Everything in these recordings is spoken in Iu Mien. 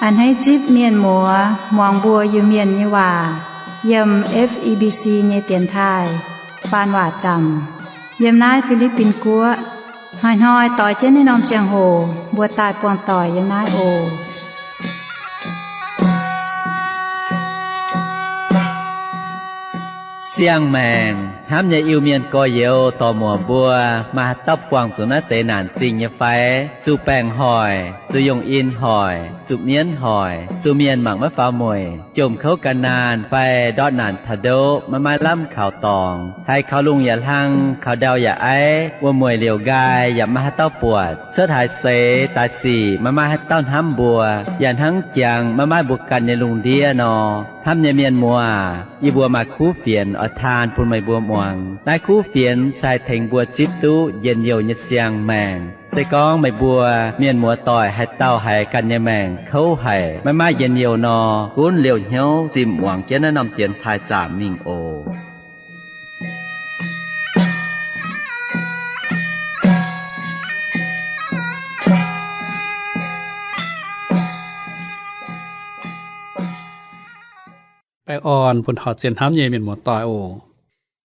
A'hneiv zipv mienh muoz muangx mbuo Iu-Mienh nyei waac yiem F E B C nyei dienx taaih faan waac zaamc yiem naaiv Fi^li^bin Guoqv. Hnoi-hnoi doix jienv naaiv norm ziangh hoc mbuo daaih buangh doic yiem naaiv oc. Siang-maengc hnamv nyei Iu-Mienh gorx-youz dorc-muoc mbuo, maaih haaix dauh buangh zuqc naaiv deix naanc zingh nyei fai? Zuqc baengc hoic, zuqc yongh in hoic, zuqc mienv hoic, zuqc mienh mangc maiv faaux mueic, jomc kouv gan naanh fai ndortv naanc taux ndoqv maiv maaih lamh kaux dorngx, haiz kaux lungh yaac hlang, kaux ndau yaac aiv, wuom-mueic liouc nqaai yaac maiv maaih haaix dauh buatc, cuotv haaix seix daaih sic maiv maaih haaix dauh hnamv mbuo, yaac hnangv jangx maiv maaih mbuo ganh nyei lungh ndiev nor. Hnamv nyei mienh muoz, yie mbuo maaih kuv fienx oix taan bun meih mbuo muangx. Naaiv kuv fienx se haih tengx mbuo zipv duqv njien-youh nyei siang-maengc. Se gorngv meih mbuo mienh muoz-doic haaix dauh haiz ganh nyei maengc kouv haic, maiv maaih njien-youh nor, gunv liouh hnyouv zimh muangx jienv naaiv norm dienx taaih zaamc mingh oc. Baengh orn bun taux zien hnamv nyei mienh muoz-doic oc.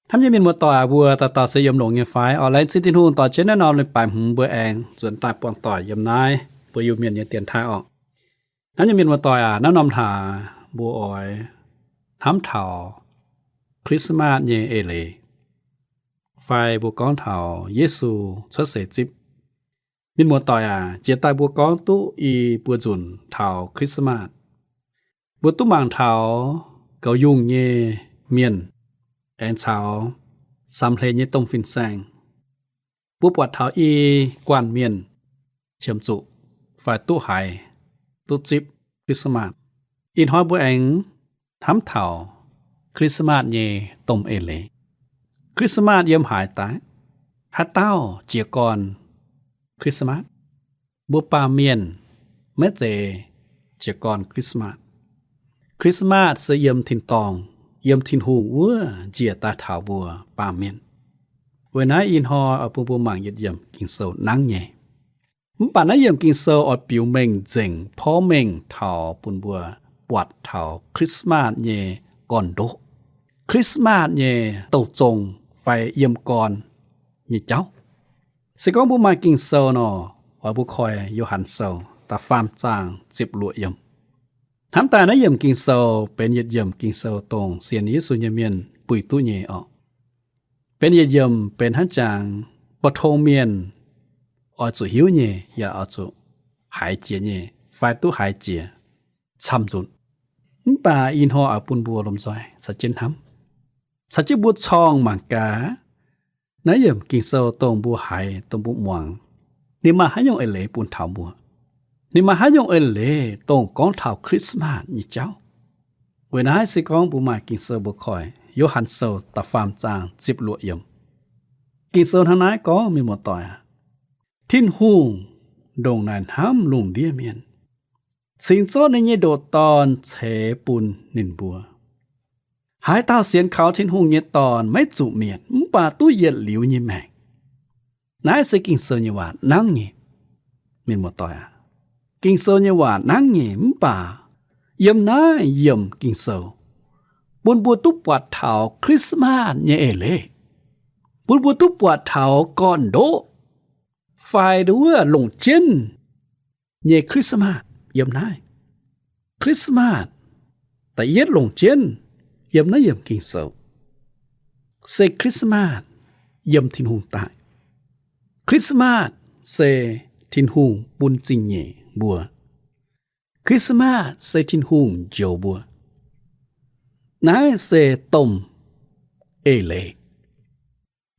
Hnamv nyei mienh muoz-doic aac, mbuo dauh dauh se yiem longx nyei fai? Oix laengz zingh Tin-Hungh dorh jienv naaiv norm leiz-baaix hmz mbuo aengx nzuonx daaih buangh doic yiem naaiv mbuo Iu-Mienh nyei dienx taaih orqc. Hnamv nyei mienh muoz-doic aac, naaiv norm hlaax mbuo oix hnamv taux Christmas nyei eix leiz, fai mbuo gorngv taux Yesu cuotv seix zipv. Mienh muoz-doic aac, jiex daaih mbuo gorngv duqv i buo nzunc taux Christmas. Mbuo duqv mangc taux goux yungh nyei mienh aengx caux samx hleix nyei domh fin-saeng. Mbuo buatc taux i guanh mienh qiemx zuqc fai duqv haiz, duqv zipv Christmas. Ih hnoi mbuo aengx hnamv taux Christmas nyei domh eix leiz. Christmas yiem haaix daaih? Haaix dauh jiez gorn Christmas? Mbuo baamh mienh maiv zeiz jiez gorn Christmas. Christmas se yiem tin-dorngh, yiem Tin-Hungh wuov njiec daaih taux mbuo baamh mienh. Weic naaiv ih hnoi oix bun mbuo mangc yietc yiemc Ging-Sou nangv nyei. Mv baac naaiv yiemc Ging-Sou oix biux mengh nzengc, porv mengh taux bun mbuo buatc taux Christmas nyei gorn-ndoqv, Christmas nyei douh zong fai yiem gorn nyei jauv. Se gorngv mbuo maaih Ging-Sou nor, oix mbuo koi Yo^han Sou da'faam zaang ziepc luoqc yiemc. Hnamv daaih naaiv yiemc Ging-Sou benx yietc yiemc Ging-Sou dongh sienx Yesu nyei mienh buix duqv nyei orqc. Benx yietc yiemc benx hnangv jangx, mbuo tong mienh oix zuqc hiuv nyei yaac oix zuqc haiz jiex nyei, fai duqv haiz jiex camv nzunc. Mv baac ih hnoi oix bun mbuo lomh nzoih caux jienv hnamv, caux jienv mbuo corngh mangc gaax naaiv yiemc Ging-Sou dongh mbuo haiz, dongh mbuo muangx, ninh maaih haaix nyungc eix leiz bun taux mbuo. Ninh maaih haaix nyungc eix leiz dongh gorngv taux Christmas nyei jauv. Weic naaiv se gorngv mbuo maaih Ging-Sou mbuo koi Yo^han Sou da'faam zaang ziepc luoqc yiemc. Ging-Sou hnangv naaiv gorngv, mienh muoz-doic aac, Tin-Hungh ndongc naaic hnamv lungh ndiev mienh, cingx zorqv ninh nyei ndoqc Dorn ceix bun ninh mbuo. Haaix dauh sienx kaux Tin-Hungh nyei Dorn maiv zuqc mietc, mv baac duqv yietc liuz nyei maengc. Naaiv se Ging-Sou nyei waac nangv nyei. Mienh muoz-doic aac, Ging-Sou nyei waac nangv nyei, mv baac yiem naaiv yiemc Ging-Sou bun mbuo duqv buatc taux Christmas nyei eix leiz, bun mbuo duqv buatc taux gorn-ndoqv fai nduov longc jienv nyei Christmas yiem naaiv. Christmas da'yietv longc jienv yiem naaiv yiemc Ging-Sou se Christmas yiem Tin-Hungh daaih. Christmas se Tin-Hungh bun zingh nyeic mbuo. Christmas se Tin-Hungh njoux mbuo. Naaiv se domh eix leiz.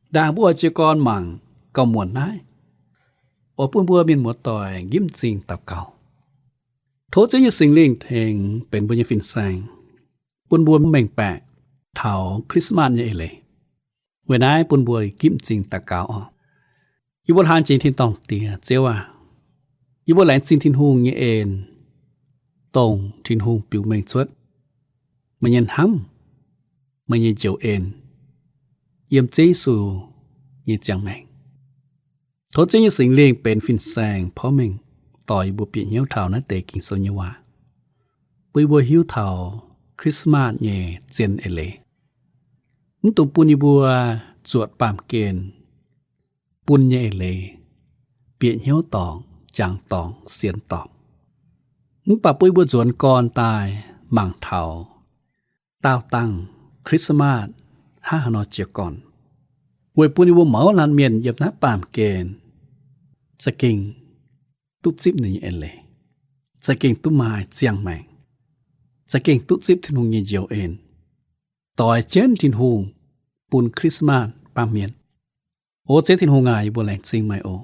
Ndaangc mbuo oix jiez gorn mangc gauh muonc naaiv, oix bun mbuo mienh muoz-doic nqipv m'zing daux gaux, tov Ziouv nyei Singx Lingh tengx benx mbuo nyei fin-saeng, bun mbuo mengh baeqc taux Christmas nyei eix leiz. Weic naaiv bun mbuo nqipv m'zing daux gaux oc. Yie mbuo hlang jiex tin-dorngh Diex, Ziouv aac, yie mbuo laengz zingh Tin-Hungh nyei en, dongh Tin-Hungh biux mengh cuotv meih nyei hnamv, meih nyei njoux en yiem Ziouv Yesu nyei ziangh maengc. Tov Ziouv nyei Singx Lingh benx fin-saeng porv mengh dorh yie mbuo bieqc hnyouv taux naaiv deix Ging-Sou nyei waac. bun yie mbuo hiuv taux Christmas nyei zien eix leiz. Mv dungx bun yie mbuo zuotc baamh gen bun nyei eix leiz, bieqc hnyouv dorngc, jangx dorngc, sienx dorngc. Mv baac bun yie mbuo nzuonx gorn daaih mangc taux daauh dangh Christmas hnangv haaix nor jiez gorn, weic bun yie mbuo mouz laanh mienh yiem naaiv baamh gen za'gengh duqv zipv ninh nyei eix leiz, za'gengh duqv maaih ziangh maengc, za'gengh duqv zipv Tin-Hungh nyei njoux en, doix jienv Tin-Hungh bun Christmas baamh mienh. O Ziouv Tin-Hungh aac, yie mbuo laengz zingh meih oc.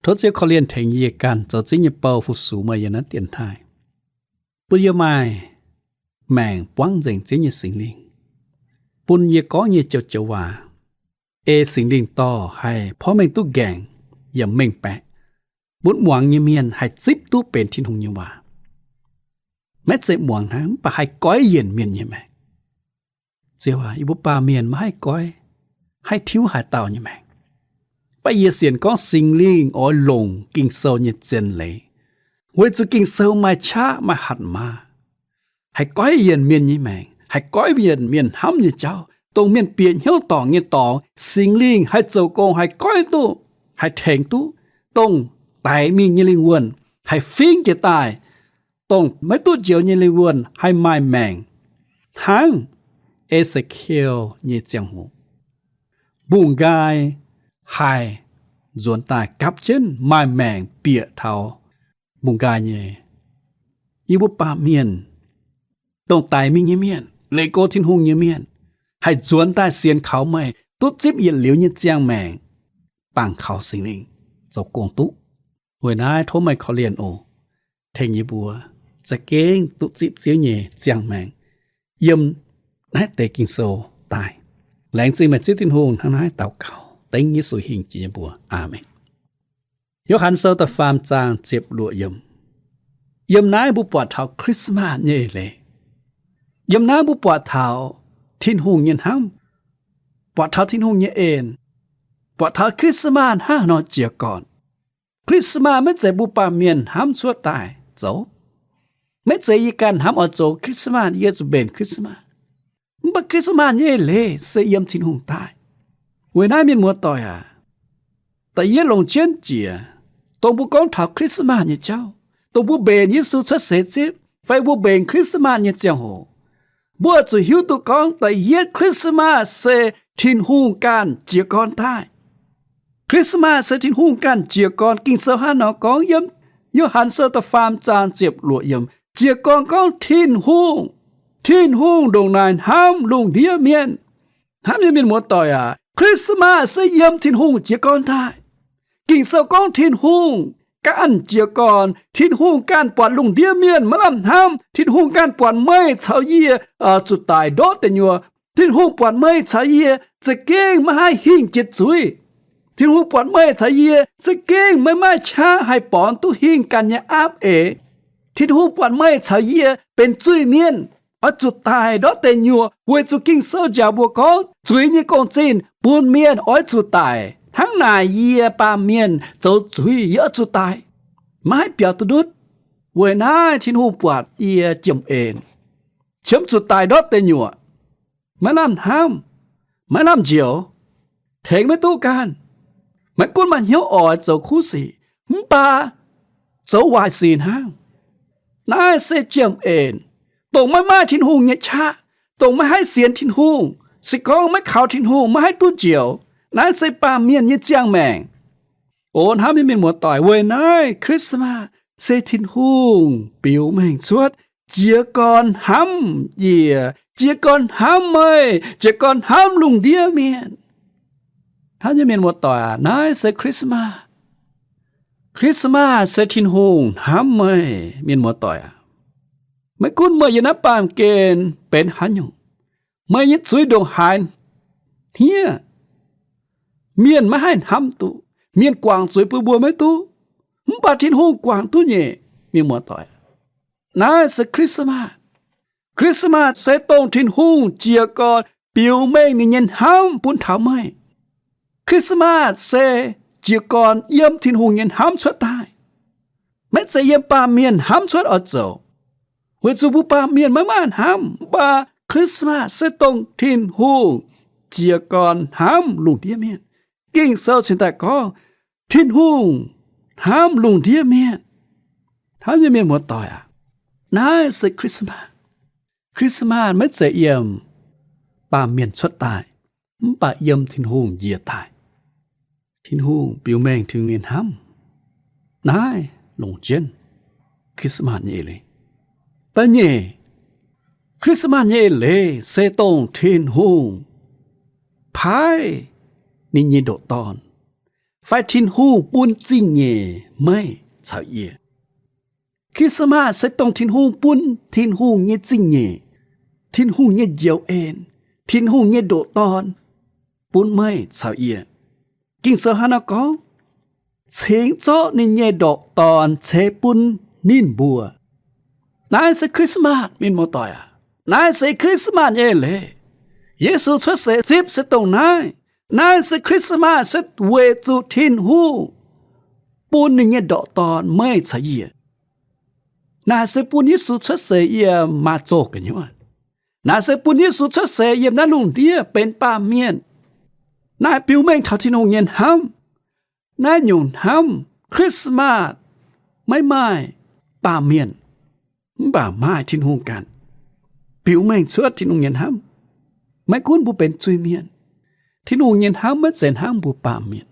Tov Ziouv korv-lienh tengx yie ganh zoux Ziouv nyei bou fu-sux meih yiem naaiv dienx taaih, bun yie maaih maengc buangv nzengc Ziouv nyei Singx Lingh, bun yie gorngv nyei joux joux waac ei Singx Lingh dorh haih porv mengh duqv nqaengc yaac mengh baeqc, bun muangx nyei mienh haih zipv duqv benx Tin-Hungh nyei waac. Maiv zeiz muangx hnangv, mv baac haih goiv yienc mienh nyei maengc. Ziouv aac, yie mbuo baamh mienh maiv haih goiv, haih tiuv haaix dauh nyei maengc. Mv baac yie sienx gorngv Singx Lingh oix longc Ging-Sou nyei zien leiz, weic zuqc Ging-Sou maaih qaqv maaih hatc maaz, haih goiv yienc mienh nyei maengc, haih goiv yienc mienh hnamv nyei jauv, dongh mienh bieqc hnyouv dorngc nyei dorngx, Singx Lingh haih zoux gong haih goiv duqv, haih tengx duqv, dongh daix mingh nyei lingh wuonh haih fingx jiez daaih, dongh maiv duqv njoux nyei lingh wuonh haih maaih maengc hnangv E^se^kie^aa nyei ziangh hoc. Mbungh nqaai haih nzuonx daaih gapv jienv maaih maengc bieqc taux mbungh nqaai nyei. Yie mbuo baamh mienh, dongh daix mingh nyei mienh, leih go Tin-Hungh nyei mienh, haih nzuonx daaih sienx kaux meih, duqv zipv yietc liuz nyei ziangh maengc, bangc kaux Singx Lingh zoux gong duqv. Weic naaiv tov meih korv-lienh oc, tengx yie mbuo za'gengh duqv zipv Ziouv nyei ziangh maengc yiem naaiv deix Ging-Sou daaih. Laengz zingh meih Ziouv Tin-Hungh. Hnangv naaiv daux gaux dengv Yesu hingh jiex nyei mbuox. Aamen. Yo^han Sou da'faam zaang ziepc luoqc yiemc. Yiem naaiv mbuo buatc taux Christmas nyei eix leiz. Yiem naaiv mbuo buatc taux Tin-Hungh nyei hnamv, buatc taux Tin-Hungh nyei en, buatc taux Christmas hnangv haaix nor jiez gorn. Christmas maiv zeiz mbuo baamh mienh hnamv cuotv daaih zoux. Maiv zeiz yie ganh hnamv oix zoux Christmas yie zuqc mbenc Christmas. Mv baac Christmas nyei eix leiz se yiem Tin-Hungh daaih. Weic naaiv mienh muoz-doic aac, da'yietv longc jienv jiex, dongh mbuo gorngv taux Christmas nyei jauv, dongh mbuo mbenc Yesu cuotv seix zipv fai mbuo mbenc Christmas nyei ziangh hoc, mbuo zuqc hiuv duqv gorngv da'yietv Christmas se Tin-Hungh ganh jiez gorn daaih. Christmas se Tin-Hungh ganh jiez gorn. Ging-Sou hnangv nor gorngv yiem Yo^han Sou da'faam zaang ziepc luoqc yiemc, jiez gorn gorngv Tin-Hungh, Tin-Hungh ndongc naaic hnamv lungh ndiev mienh. Hnamv nyei mienh muoz-doic aac, Christmas se yiem Tin-Hungh jiez gorn daaih. Ging-Sou gorngv Tin-Hungh ganh jiez gorn, Tin-Hungh ganh buatc lungh ndiev mienh maiv lamh hnamv, Tin-Hungh ganh buatc meih caux yie zuqc daic ndortv deic nyuoqc. Tin-Hungh buatc meih caux yie za'gengh maiv haih hingh jiex zuiz. Tin-Hungh buatc meih caux yie za'gengh maiv maaih qaqv haih borngz duqv hingh ganh nyei aapv eix. Tin-Hungh buatc meih caux yie benx zuiz-mienh, oix zuqc daic ndortv deic nyuoqc, weic zuqc Ging-Sou njaaux mbuo gorngv zuiz nyei gong-zinh bun mienh oix zuqc daic. Hnangv naaic yie baamh mienh zoux zuiz yie oix zuqc daic, maiv haih biaux duqv ndutv. Weic naaiv Tin-Hungh buatc yie jiem-en, qiemx zuqc daic ndortv deic nyuoqc, maiv lamh hnamv, maiv lamh njoux, tengx maiv duqv ganh. Maiv gunv maaih hnyouv oix zoux kuv sic, mv baac zoux waaic sic hnangv. Naaiv se jiem-en, dongh maiv maaih Tin-Hungh nyei qaqv, dongh maiv haih sienx Tin-Hungh, se gorngv maiv kaux Tin-Hungh maiv haih duqv njoux. Naaiv se baamh mienh nyei ziangh maengc. O hnamv nyei mienh muoz-doic, weic naaiv Christmas se Tin-Hungh biux mengh cuotv jiez gorn hnamv yie, jiez gorn hnamv meih, jiez gorn hnamv lungh ndiev mienh. Hnamv nyei mienh muoz-doic aac, naaiv se Christmas. Christmas se Tin-Hungh hnamv meih, mienh muoz-doic aac. Maiv gunv meih yiem naaiv baamh gen benx haaix nyungc, meih nyei zuiz ndongc haaix hniev, mienh maiv haih hnamv duqv. Mienh guangc zuiz bun mbuo maiv duqv, mv baac Tin-Hungh guangc duqv nyei, mienh muoz-doic. Naaiv se Christmas. Christmas se dongh Tin-Hungh jiez gorn biux mengh ninh nyei hnamv bun taux meih. Christmas se jiez gorn yiem Tin-Hungh nyei hnamv cuotv daaih, maiv zeiz yiem baamh mienh hnamv cuotv oix zoux. Weic zuqc mbuo baamh mienh maiv maaih hnamv, mv baac Christmas se dongh Tin-Hungh jiez gorn hnamv lungh ndiev mienh. Ging-Sou cingx daaih gorngv, Tin-Hungh hnamv lungh ndiev mienh. Hnamv nyei mienh muoz-doic aac, naaiv se Christmas. Christmas maiv zeiz yiem baamh mienh cuotv daaih, mv baac yiem Tin-Hungh njiec daaih. Tin-Hungh biux mengh Tin-Hungh nyei hnamv. Naaiv longc jienv Christmas nyei eix leiz. Da'nyeic, Christmas nyei eix leiz se dongh Tin-Hungh paaiv ninh nyei ndoqc Dorn, fai Tin-Hungh bun zingh nyeic meih caux yie. Christmas se dongh Tin-Hungh bun Tin-Hungh nyei zingh nyeic, Tin-Hungh nyei njoux en, Tin-Hungh nyei ndoqc Dorn bun meih caux yie. Ging-Sou hnangv naaiv gorngv, cingx zorqv ninh nyei ndoqc Dorn ceix bun ninh mbuo. Naaiv se Christmas, mienh muoz-doic aac. Naaiv se Christmas nyei eix leiz. Yesu cuotv seix zipv se dongh naaiv. Naaiv se Christmas, se weic zuqc Tin-Hungh bun ninh nyei ndoqc Dorn meih caux yie. Naaiv se bun Yesu cuotv seix yiem maaz-zoh gu'nyuoz. Naaiv se bun Yesu cuotv seix yiem naaiv lungh ndiev benx baamh mienh. Naaiv biux mengh taux Tin-Hungh nyei hnamv. Naaiv nyungc hnamv, Christmas, maiv maaih baamh mienh, mv baac maaih Tin-Hungh ganh. Biux mengh cuotv Tin-Hungh nyei hnamv. Maiv gunv mbuo benx zuiz-mienh, Tin-Hungh nyei hnamv maiv zeiz hnamv mbuo baamh mienh.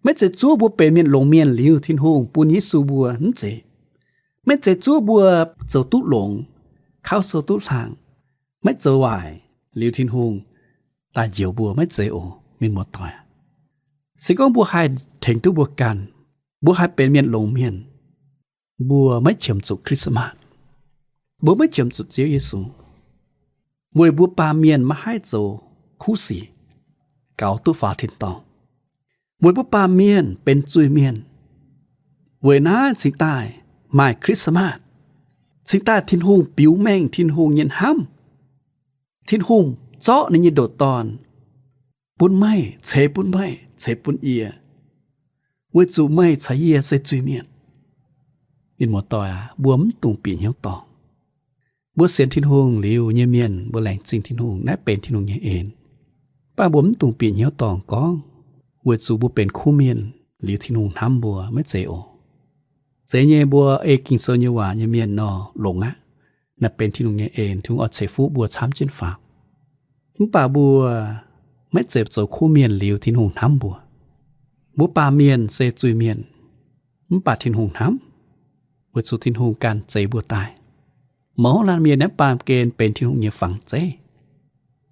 Maiv zeiz zuov mbuo benx mienh longx mienh liuz Tin-Hungh bun Yesu mbuo, mv zeiz. Maiv zeiz zuov mbuo zoux duqv longx, kauv sou duqv hlang, maiv zoux waaic liuz Tin-Hungh daaih njoux mbuo, maiv zeiz oc, mienh muoz-doic. Se gorngv mbuo haih tengx duqv mbuo ganh, mbuo haih benx mienh longx mienh, mbuo maiv qiemx zuqc Christmas. Mbuo maiv qiemx zuqc Ziouv Yesu, weic mbuo baamh mienh maiv haih zoux kuv sic, gaux duqv faaux tin-dorngh. Weic mbuo baamh mienh benx zuiz-mienh. Weic naaiv cingx daaih maaih Christmas, cingx daaih Tin-Hungh biux mengh Tin-Hungh nyei hnamv. Tin-Hungh zorqv ninh nyei ndoqc Dorn bun meih, ceix bun meih, ceix bun yie, weic zuqc meih caux yie se zuiz-mienh. Mienh muoz-doic aac, mbuo mv dungx bieqc hnyouv dorngc. Mbuo sienx Tin-Hungh liuz nyei mienh, mbuo laengz zingh Tin-Hungh, naaiv benx Tin-Hungh nyei en. Mv baac mbuo mv dungx bieqc hnyouv dorngc gorngv, weic zuqc mbuo benx kuv mienh liuz Tin-Hungh hnamv mbuo, maiv zeiz oc. Zeiz nyei, mbuo ei Ging-Sou nyei waac nyei mienh nor longx aqv. Naaiv benx Tin-Hungh nyei en, Tin-Hungh oix ceix fuqv mbuo camv jienv faaux. Mv baac mbuo maiv zeiz zoux kuv mienh liuz Tin-Hungh hnamv mbuo. Mbuo baamh mienh se zuiz-mienh, mv baac Tin-Hungh hnamv, weic zuqc Tin-Hungh ganh zeix mbuo daaih. Mouz laanh mienh naaiv baamh gen benx Tin-Hungh nyei fangx zeiv.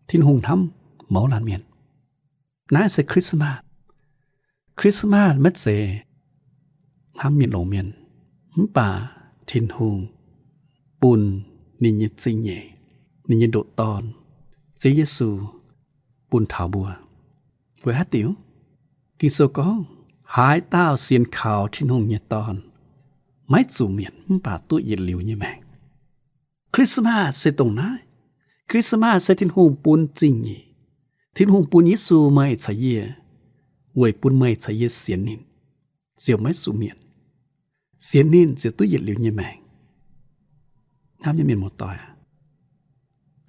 Tin-Hungh hnamv mouz laanh mienh. Naaiv se Christmas. Christmas maiv zeiz hnamv mienh longx mienh, mv baac Tin-Hungh bun ninh nyei zingh nyeic, ninh nyei ndoqc Dorn, Ziouv Yesu, bun taux mbuo. Weic haaix diuc? Ging-Sou gorngv, haaix dauh sienx kaux Tin-Hungh nyei Dorn maiv zuqc mietc, mv baac duqv yietc liuz nyei maengc. Christmas se dongh naaiv. Christmas se Tin-Hungh bun zingh nyeic. Tin-Hungh bun Yesu meih caux yie, weic bun meih caux yie sienx ninh, ziouc maiv zuqc mietc. Sienx ninh ziouc duqv yietc liuz nyei maengc. Hnamv nyei mienh muoz-doic aac,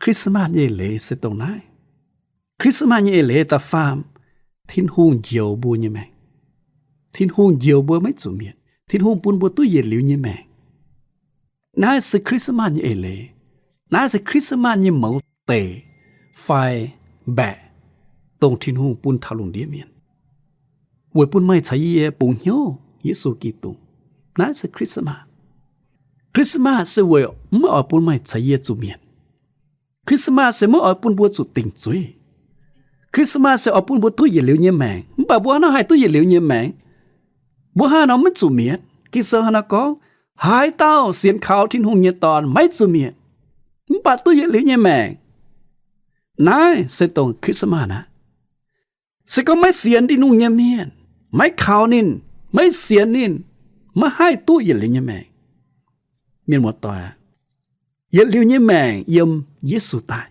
Christmas nyei eix leiz se dongh naaiv. Christmas nyei eix leiz da'faam, Tin-Hungh njoux mbuo nyei maengc. Tin-Hungh njoux mbuo maiv zuqc mietc. Tin-Hungh bun mbuo duqv yietc liuz nyei maengc. Naaiv se Christmas nyei eix leiz. Naaiv se Christmas nyei mouz deic fai mbaeqc, dongh Tin-Hungh bun taux lungh ndiev mienh, weic bun meih caux yie bungx hnyouv Yesu Giduc. Naaiv se Christmas. Christmas se weic maiv oix bun meih caux yie zuqc mietc. Christmas se maiv oix bun mbuo zuqc dingc zuiz. Christmas se oix bun mbuo duqv yietc liuz nyei maengc. Mv baac mbuo hnangv nor haih duqv yietc liuz nyei maengc? Mbuo hnangv nor maiv zuqc mietc. Ging-Sou hnangv nor gorngv, haaix dauh sienx kaux Tin-Hungh nyei Dorn maiv zuqc mietc, mv baac duqv yietc liuz nyei maengc. Naaiv se dongh Christmas aqv. Se gorngv maiv sienx Tin-Hungh nyei mienh, maiv kaux ninh, maiv sienx ninh, maiv haih duqv yietc liuz nyei maengc. Mienh muoz-doic aac, yietc liuz nyei maengc yiem Yesu daaih.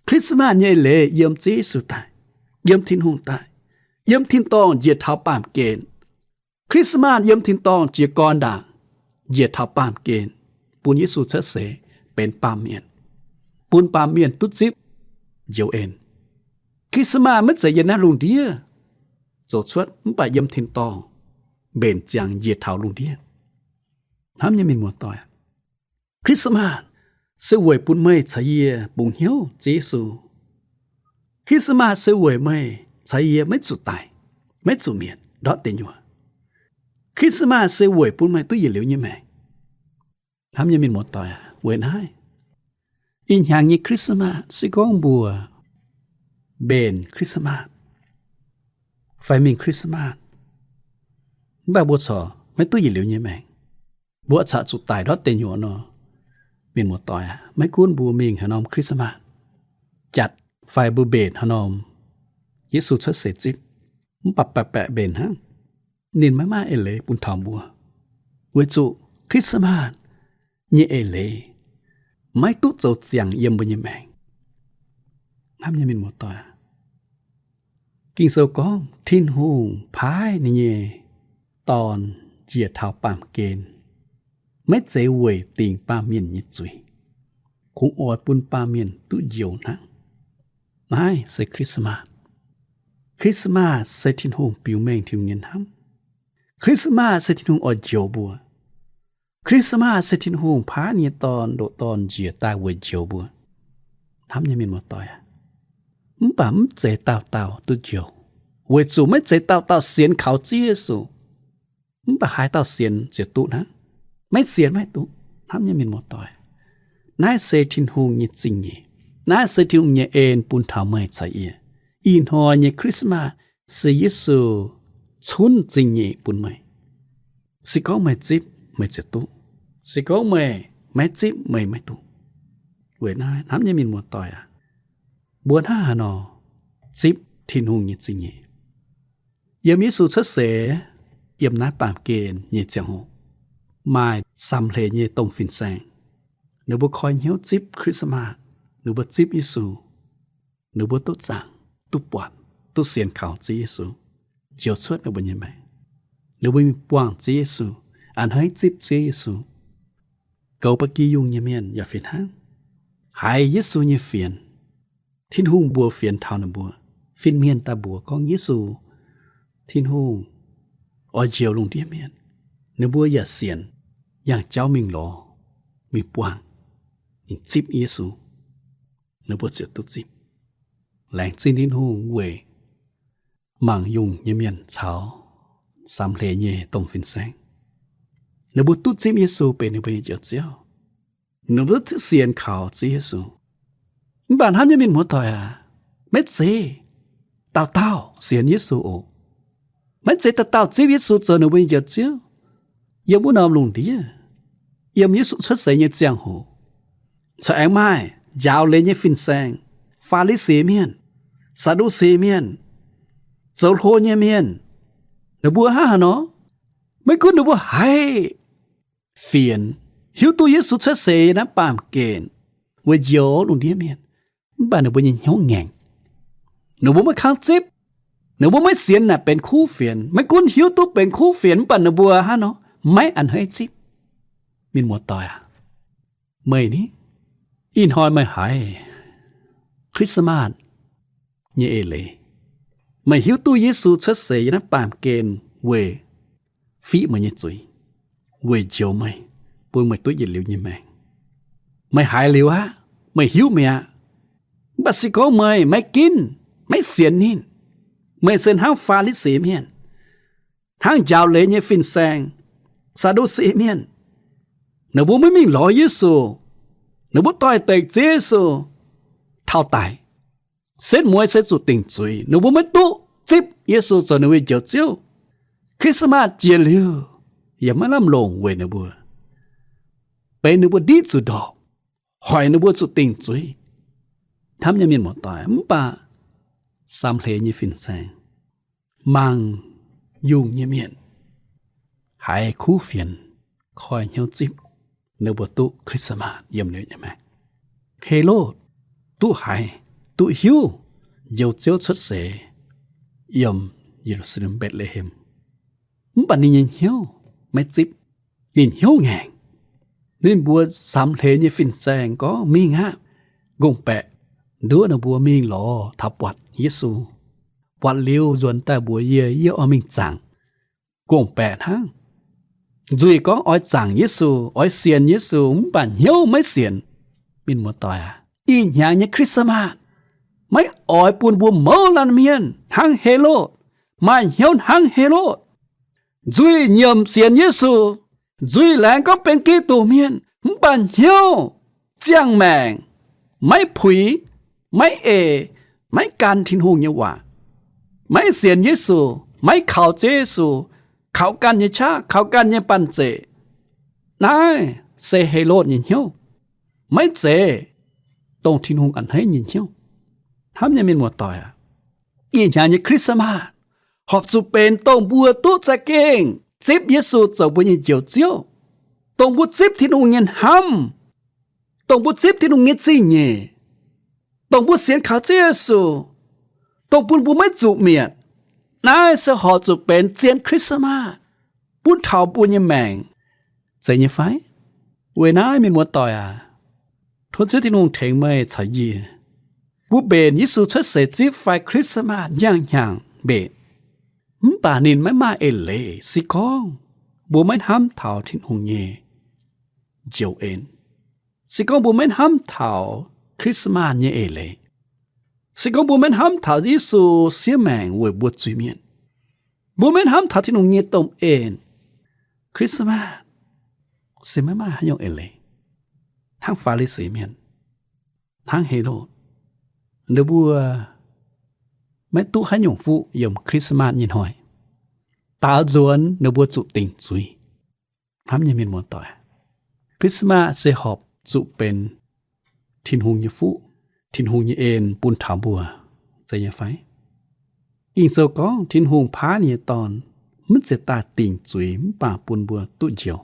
Christmas nyei eix leiz yiem Ziouv Yesu daaih, yiem Tin-Hungh daaih, yiem tin-dorngh njiec taux baamh gen. Christmas yiem tin-dorngh jiez gorn ndaangc, njiec taux baamh gen. bun Yesu cuotv seix benx baamh mienh, bun baamh mienh duqv zipv njoux en. Christmas maiv zeiz yiem naaiv lungh ndiev zoux cuotv, mv baac yiem tin-dorngh mbenc ziangx njiec taux lungh ndiev. Hnamv nyei mienh muoz-doic, Christmas se weic bun meih caux yie bungx hnyouv Ziouv Yesu. Christmas se weic meih caux yie maiv zuqc daic, maiv zuqc mietc ndortv deic nyuoqc. Christmas se weic bun meih duqv yietc liuz nyei maengc. Hnamv nyei mienh muoz-doic aac, weic naaiv ih hnyangx nyei Christmas se gorngv mbuo mbenc Christmas fai mingh Christmas, mv baac mbuo corc maiv duqv yietc liuz nyei maengc, mbuo corc zuqc daic ndortv deic nyuoqc nor, mienh muoz-doic aac, maiv gunv mbuo mingh haaix norm Christmas, jatc fai mbuo mbenc haaix norm Yesu cuotv seix zipv, mv baac baeqc baeqc mbenc hnangv, ninh maiv maaih eix leiz bun taux mbuo, weic zuqc Christmas nyei eix leiz maiv duqv zoux ziangx yiem mbuo nyei maengc. Hnamv nyei mienh muoz-doic, Ging-Sou gorngv Tin-Hungh paaiv ninh nyei Dorn njiec taux baamh gen, maiv zeiz weic dingc baamh mienh nyei zuiz, kungx oix bun baamh mienh duqv njoux hnangv. Naaiv se Christmas. Christmas se Tin-Hungh biux mengh Tin-Hungh nyei hnamv. Christmas se Tin-Hungh oix njoux mbuo. Christmas se Tin-Hungh paaiv ninh nyei Dorn, ndoqc Dorn njiec daaih weic njoux mbuo. Hnamv nyei mienh muoz-doic aac, mv baac mv zeiz dauh dauh duqv njoux, weic zuqc maiv zeiz dauh dauh sienx kaux Ziouv Yesu. Mv baac haaix dauh sienx ziouc duqv hnangv, maiv sienx maiv duqv. Hnamv nyei mienh muoz-doic, naaiv se Tin-Hungh nyei zingh nyeic. Naaiv se Tin-Hungh nyei en bun taux meih caux yie. Ih hnoi nyei Christmas se Yesu cunv zingh nyeic bun meih. Se gorngv meih zipv, meih ziouc duqv. Se gorngv meih maiv zipv, meih maiv duqv. Weic naaiv hnamv nyei mienh muoz-doic aac, mbuo hnangv haaix nor zipv Tin-Hungh nyei zingh nyeic? Yiem Yesu cuotv seix, yiem naaiv baamh gen nyei ziangh hoc, maaih samx hleix nyei domh fin-saeng. Ninh mbuo koi hnyouv zipv Christmas, ninh mbuo zipv Yesu, ninh mbuo duqv zaangc, duqv buatc, duqv sienx kaux Ziouv Yesu, njoux cuotv ninh mbuo nyei maengc. Ninh mbuo mingh buangh Ziouv Yesu, a'hneiv zipv Ziouv Yesu. Goux ba'gi yungh nyei mienh yaac fih hnangv, haiz Yesu nyei fienx. Tin-Hungh mbuox fienx taux ninh mbuo. Fin-mienh daaih mbuox gorngv Yesu, Tin-Hungh oix njoux lungh ndiev mienh. Ninh mbuo yaac sienx, yangh jauv mingh lorz, mingh buangh, mingh zipv Yesu. Ninh mbuo ziouc duqv zipv. Laengz zingh Tin-Hungh weic mangc yungh nyei mienh caux samx hleix nyei domh fin-saeng. Ninh mbuo duqv zipv Yesu benx ninh mbuo nyei Njoux Ziouv. Ninh mbuo duqv sienx kaux Ziouv Yesu. Mv baac hnamv nyei mienh muoz-doic aac, maiv zeiz dauh dauh sienx Yesu oc. Maiv zeiz dauh dauh zipv Yesu zoux ninh mbuo nyei Njoux Ziouv. Yiem wuov norm lungh ndiev, yiem Yesu cuotv seix nyei ziangh hoc, corc aengx maaih njaaux leiz nyei fin-saeng, Faa^li^si Mienh, Saa^ndu^si Mienh, zoux hlo nyei mienh. Ninh mbuo hnangv haaix nor? Maiv gunv ninh mbuo haiz fienx, hiuv duqv Yesu cuotv seix naaiv baamh gen weic njoux lungh ndiev mienh, mv baac ninh mbuo nyei hnyouv ngaengc. Ninh mbuo maiv kangv zipv. Ninh mbuo maiv sienx naaic benx kuv fienx. Maiv gunv hiuv duqv benx kuv fienx, mv baac ninh mbuo hnangv nor maiv a'hneiv zipv. Mienh muoz-doic aac, meih ni, ih hnoi meih haiz Christmas nyei eix leiz, meih hiuv duqv Yesu cuotv seix yiem naaiv baamh gen weic fiqv meih nyei zuiz, weic njoux meih, bun meih duqv yietc liuz nyei maengc. Meih haiz liuz aqv, meih hiuv mi'aqv. Mv baac se gorngv meih maiv ginv, maiv sienx ninh, meih se hnangv Faa^li^si Mienh, hnangv njaaux leiz nyei fin-saeng, Saa^ndu^si Mienh. Ninh mbuo maiv mingh lorz Yesu. Ninh mbuo doix-dekc Ziouv Yesu taux daic. Setv mueiz se zuqc dingc zuiz. Ninh mbuo maiv duqv zipv Yesu zoux ninh mbuo nyei Njoux Ziouv. Christmas jiex liuz, yaac maiv lamh longc weic ninh mbuo, benx ninh mbuo ndiqv zuqc ndorpc, hoic ninh mbuo zuqc dingc zuiz. Hnamv nyei mienh muoz-doic, mv baac samx hleix nyei fin-saeng, mangc yungh nyei mienh, haiz kuv fienx, koi hnyouv zipv, ninh mbuo duqv Christmas yiem ninh nyei maengc. Helotv duqv haiz, duqv hiuv Njoux Ziouv cuotv seix yiem Ye^lu^saa^lem, Mbetc^le^hem. Mv baac ninh nyei hnyouv maiv zipv. Ninh hnyouv ngaengc. Ninh mbuo samx hleix nyei fin-saeng gorngv, Mingh aqv. Ngongh baeqc nduov ninh mbuo mingh lorz taux buatc Yesu. Buatc liuz nzuonx daaih mbuox yie, yie oix mingh zaangc. Ngongh baeqc hnangv. Nzuih gorngv oix zaangc Yesu, oix sienx Yesu, mv baac hnyouv maiv sienx. Mienh muoz-doic aac, ih hnyangx nyei Christmas maiv oix bun mbuo mouz laanh mienh hnangv Helotv, maaih hnyouv hnangv Helotv. Nzuih nyiemc sienx Yesu, nzuih laengz gorngv benx Giduc mienh, mv baac hnyouv ziangh maengc, maiv puix, maiv eix, maiv gan Tin-Hungh nyei waac, maiv sienx Yesu, maiv kaux Ziouv Yesu, kaux ganh nyei qaqv, kaux ganh nyei banh zeic. Naaiv se Helotv nyei hnyouv, maiv zeiz dongh Tin-Hungh a'hneiv nyei hnyouv. Hnamv nyei mienh muoz-doic aac, ih hnyangx nyei Christmas horpc zuqc benx dongh mbuo duqv za'gengh zipv Yesu zoux mbuo nyei Njoux Ziouv, dongh mbuo zipv Tin-Hungh nyei hnamv, dongh mbuo zipv Tin-Hungh nyei zingh nyeic, dongh mbuo sienx kaux Ziouv Yesu, dongh bun mbuo maiv zuqc mietc. Naaiv se horpc zuqc benx zien Christmas bun taux mbuo nyei maengc. Zeiz nyei fai? Weic naaiv mienh muoz-doic aac, tov Ziouv Tin-Hungh tengx meih caux yie, mbuo mbenc Yesu cuotv seix zipv fai Christmas hnyangx-hnyangx mbenc, mv baac ninh maiv maaih eix leiz. Se gorngv mbuo maiv hnamv taux Tin-Hungh nyei njoux en, se gorngv mbuo maiv hnamv taux Christmas nyei eix leiz, se gorngv mbuo maiv hnamv taux Yesu siev maengc weic mbuo zuiz-mienh, mbuo maiv hnamv taux Tin-Hungh nyei domh en, Christmas se maiv maaih haaix nyungc eix leiz. Hnangv Faa^li^si Mienh, hnangv Helotv, ninh mbuo maiv duqv haaix nyungc fuqv yiem Christmas nyei hnoi. Daaux nzuonx ninh mbuo zuqc dingc zuiz. Hnamv nyei mienh muoz-doic, Christmas se horpc zuqc benx Tin-Hungh nyei fuqv, Tin-Hungh nyei en bun taux mbuo, zeiz nyei fai? Ging-Sou gorngv Tin-Hungh paaiv ninh nyei Dorn maiv zeiz daaih dingc zuiz mv baac bun mbuo duqv njoux.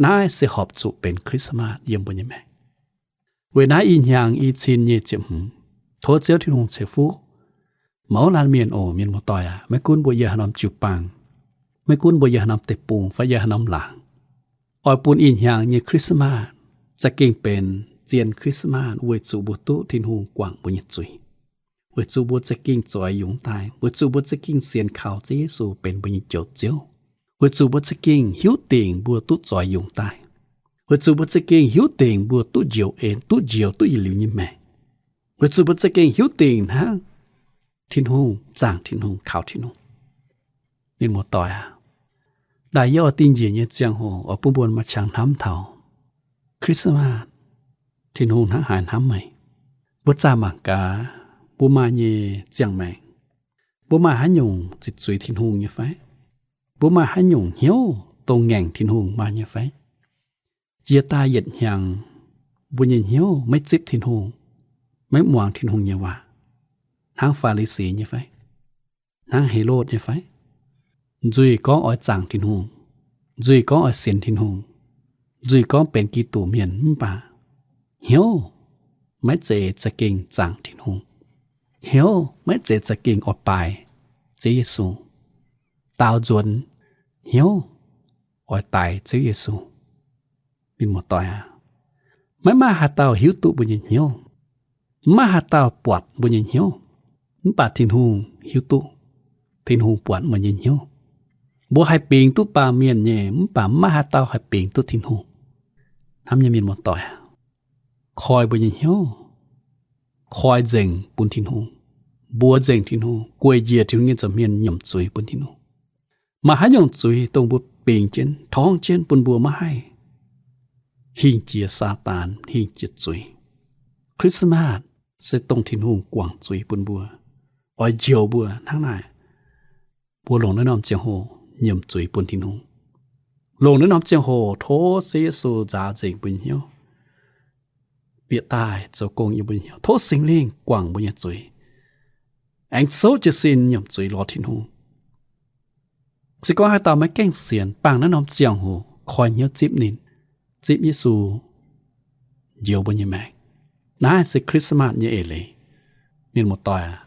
Naaiv se horpc zuqc benx Christmas yiem mbuo nyei maengc. Weic naaiv ih hnyangx i cin nyei ziepc hmz, tov Ziouv Tin-Hungh ceix fuqv mouz laanh mienh oc. Mienh muoz-doic aac, maiv gunv mbuo yiem haaix norm jiu-baang, maiv gunv mbuo yiem haaix norm deic-bung fai yiem haaix norm laangz, oix bun ih hnyangx nyei Christmas za'gengh benx zien Christmas weic zuqc mbuo duqv Tin-Hungh guangc mbuo nyei zuiz, weic zuqc mbuo za'gengh zoix yungz daaih, weic zuqc mbuo za'gengh sienx kaux Ziouv Yesu benx mbuo nyei Njoux Ziouv, weic zuqc mbuo za'gengh hiuv dingc mbuo duqv zoix yungz daaih, weic zuqc mbuo za'gengh hiuv dingc mbuo duqv njoux en, duqv njoux duqv yietc liuz nyei maengc, weic zuqc mbuo za'gengh hiuv dingc hnangv Tin-Hungh, zaangc Tin-Hungh, kaux Tin-Hungh. Mienh muoz-doic aac, daaih yie oix dingh njiec nyei ziangh hoc oix bun mbuo maaih qangx hnamv taux Christmas, Tin-Hungh hnangv haaix hnamv meih. Mbuo zaah mangc gaax mbuo maaih nyei ziangh maengc, mbuo maaih haaix nyungc ziqc zuiz Tin-Hungh nyei fai? Mbuo maaih haaix nyungc hnyouv dongh ngaengc Tin-Hungh maaih nyei fai? Jiex daaih yietc hnyangx, mbuo nyei hnyouv maiv zipv Tin-Hungh, maiv muangx Tin-Hungh nyei waac, hnangv Faa^li^si nyei fai? Hnangv Helotv nyei fai? Nzuih gorngv oix zaangc Tin-Hungh, nzuih gorngv oix sienx Tin-Hungh, nzuih gorngv benx Giduc mienh mv baac hnyouv maiv zeiz za'gengh zaangc Tin-Hungh, hnyouv maiv zeiz za'gengh oix baaix Ziouv Yesu. Daaux nzuonx hnyouv oix daix Ziouv Yesu. Mienh muoz-doic aac, maiv maaih haaix dauh hiuv duqv mbuo nyei hnyouv. Maiv maaih haaix dauh buatc mbuo nyei hnyouv, mv baac Tin-Hungh hiuv duqv. Tin-Hungh buatc mbuo nyei hnyouv. Mbuo haih bingx duqv baamh mienh nyei, mv baac maiv maaih haaix dauh haih bingx duqv Tin-Hungh. Hnamv nyei mienh muoz-doic aac, koi mbuo nyei hnyouv, koi nzengc bun Tin-Hungh, mbuox nzengc Tin-Hungh, gueic njiec Tin-Hungh nyei nza'hmien nyiemc zuiz bun Tin-Hungh. Maaih haaix nyungc zuiz dongh mbuo bingx jienv, torngv jienv bun mbuo maiv haih hingh jiex Saadaan, hingh jiex zuiz. Christmas se dongh Tin-Hungh guangc zuiz bun mbuo, oix njoux mbuo hnangv naaic. Mbuo longc naaiv norm ziangh hoc nyiemc zuiz bun Tin-Hungh. Longc naaiv norm ziangh hoc tov Ziouv Yesu nzaaux nzengc mbuo nyei hnyouv, bieqc daaih zoux gong yiem mbuo nyei hnyouv. Tov Singx Lingh guangc mbuo nyei zuiz, aengx souv jiez sin nyiemc zuiz lorz Tin-Hungh. Se gorngv haaix dauh maiv gaengh sienx, bangh naaiv norm ziangh hoc koi hnyouv zipv ninh, zipv Yesu njoux mbuo nyei maengc. Naaiv se Christmas nyei eix leiz. Mienh muoz-doic aac,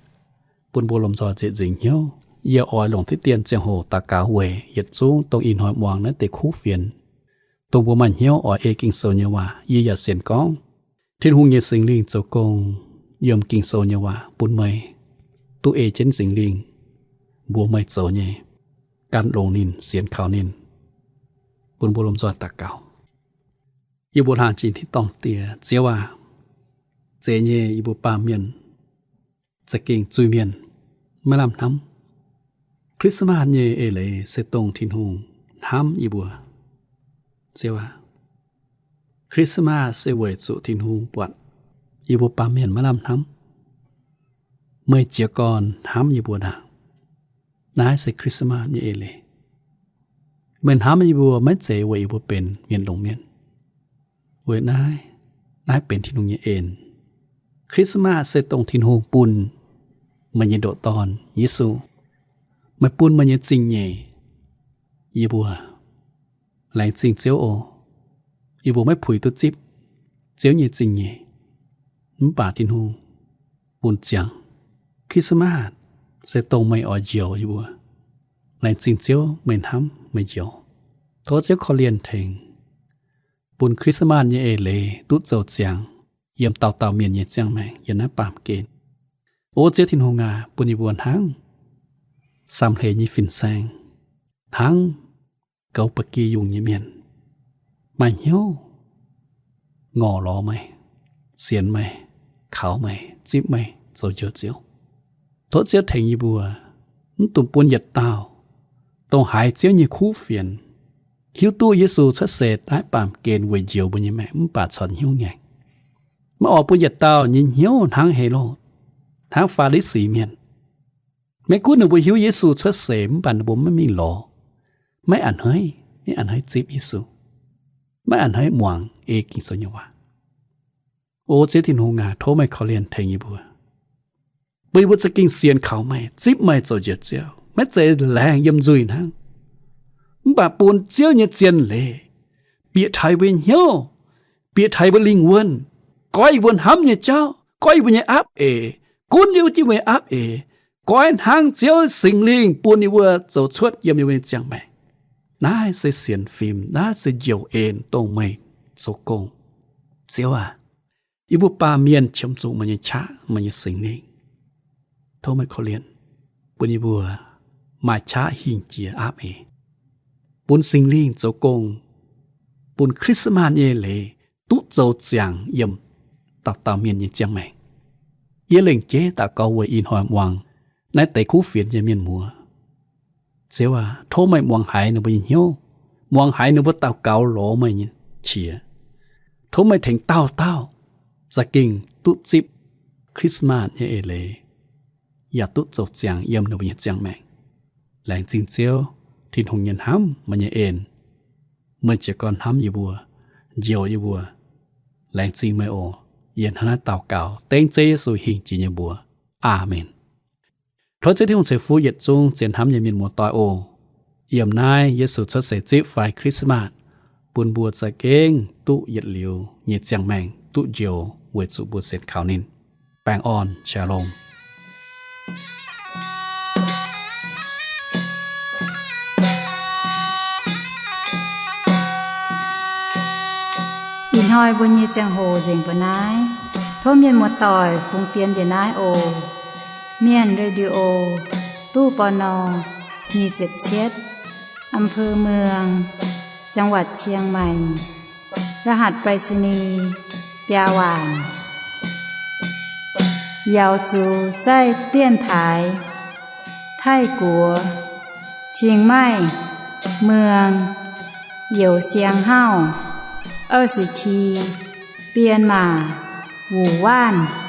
bun mbuo lomh nzoih nzieqc nzengc hnyouv. Yie oix longc diqv dien ziangh hoc daux gaux weic yietc zungv dongh ih hnoi muangx naaiv deix kuv fienx, dongh mbuo maaih hnyouv oix ei Ging-Sou nyei waac. Yie yaac sienx gorngv Tin-Hungh nyei Singx Lingh zoux gong yiem Ging-Sou nyei waac bun meih duqv ei jienv Singx Lingh mbuox meih zoux nyei, gan longx ninh, sienx kaux ninh. Bun mbuo lomh nzoih daux gaux. Yie mbuo laanh jiex tin-dorngh Diex, Ziouv aac, zeiz nyei yie mbuo baamh mienh za'gengh zuiz-mienh maiv lamh hnamv. Christmas nyei eix leiz se dongh Tin-Hungh hnamv yie mbuo. Ziouv aac, Christmas se weic zuqc Tin-Hungh buatc yie mbuo baamh mienh maiv lamh hnamv, meih jiez gorn hnamv yie mbuo ndaangc. Naaiv se Christmas nyei eix leiz. Meih hnamv yie mbuo maiv zeiz weic yie mbuo benx mienh longc mienh. Weic naaiv, naaiv benx Tin-Hungh nyei en. Christmas se dongh Tin-Hungh bun meih nyei ndoqc Dorn, Yesu. Meih bun meih nyei zingh nyeic yie mbuo. Laengz zingh Ziouv oc. Yie mbuo maiv puix duqv zipv Ziouv nyei zingh nyeic, mv baac Tin-Hungh bun ziangx. Christmas se dongh meih oix njoux yie mbuo. Laengz zingh Ziouv meih hnamv meih njoux. Tov Ziouv korv-lienh tengx bun Christmas nyei eix leiz duqv zoux ziangx yiem dauh dauh mienh nyei ziangh maengc yiem naaiv baamh gen. O Ziouv Tin-Hungh aac, bun yie mbuo hnangv samx hleix nyei fin-saeng, hnangv goux ba'gi yungh nyei mienh, maaih hnyouv ngorc lorz meih, sienx meih, kaux meih, zipv meih zoux Njoux Ziouv. Tov Ziouv tengx yie mbuo, mv dungx bun yietc dauh, dongh haiz Ziouv nyei kuv fienx, hiuv duqv Yesu cuotv seix naaiv baamh gen weic njoux mbuo nyei maengc mv baac corc hnyouv ngaengc. Maiv oix bun yietc dauh nyei hnyouv hnangv Helotv, hnangv Faa^li^si Mienh. Maiv gunv ninh mbuo hiuv Yesu cuotv seix mv baac ninh mbuo maiv mingh lorz, maiv a'hneiv, maiv a'hneiv zipv Yesu, maiv a'hneiv muangx ei Ging-Sou nyei waac. O Ziouv Tin-Hungh aac, tov meih korv-lienh tengx yie mbuo, bun yie mbuo za'gengh sienx kaux meih, zipv meih zoux Njoux Ziouv, maiv zeiz laengz yiem nzuih hnangv, mv baac bun Ziouv nyei zien leiz bieqc taux yie mbuo nyei hnyouv, bieqc taux yie mbuo lingh wuonh, goiv yie mbuo hnamv nyei jauv, goiv yie mbuo nyei aapv eix, gunv yie mbuo nyei aapv eix, goiv hnangv Ziouv Singx Lingh bun yie mbuo zoux cuotv yiem yie mbuo nyei ziangh maengc. Naaiv se sienx fim, naaiv se njoux en dongh meih zoux gong. Ziouv aac, yie mbuo baamh mienh qiemx zuqc meih nyei qaqv, meih nyei Singx Lingh. Tov meih korv-lienh bun yie mbuo maaih qaqv hingh jiex aapv eix, bun Singx Lingh zoux gong, bun Christmas nyei leiz duqv zoux ziangx yiem dauh dauh mienh nyei ziangh maengc. Yie lengc jeiv daux gaux weic ih hnoi muangx naaiv deix kuv fienx nyei mienh muoz. Ziouv aac, tov meih muangx haiz ninh mbuo nyei hnyouv, muangx haiz ninh mbuo daux gaux lorz meih nyei qiex. Tov meih tengx dauh dauh za'gengh duqv zipv Christmas nyei eix leiz, yaac duqv zoux ziangx yiem ninh mbuo nyei ziangh maengc. Laengz zingh Ziouv Tin-Hungh nyei hnamv, meih nyei en. Meih jiez gorn hnamv yie mbuo, njoux yie mbuo. Laengz zingh meih oc. Yie hnangv naaiv daux gaux dengv Ziouv Yesu hingh jiex nyei mbuox. Aamen. Tov Ziouv Tin-Hungh ceix fuqv yietc zungv zien hnamv nyei mienh muoz-doic oc. Yiem naaiv Yesu cuotv seix zipv fai Christmas, bun mbuo za'gengh duqv yietc liuz nyei ziangh maengc duqv njoux weic zuqc mbuo sienx kaux ninh. Baengh orn, shalom. Ih hnoi mbuo nyei ziangh hoc nzengc mbuo naaiv. Tov mienh muoz-doic fungx fienx njiec naaiv oc. Mienh Radio, ตู้ ปณ. nyic ziepc cietv, อำเภอเมือง จังหวัดเชียงใหม่ รหัสไปรษณีย์ biaa waanc. 瑶族在电台 泰国 Chiang Mai เมือง Yau Siang Hau 二十七, 编码 Wu Wan.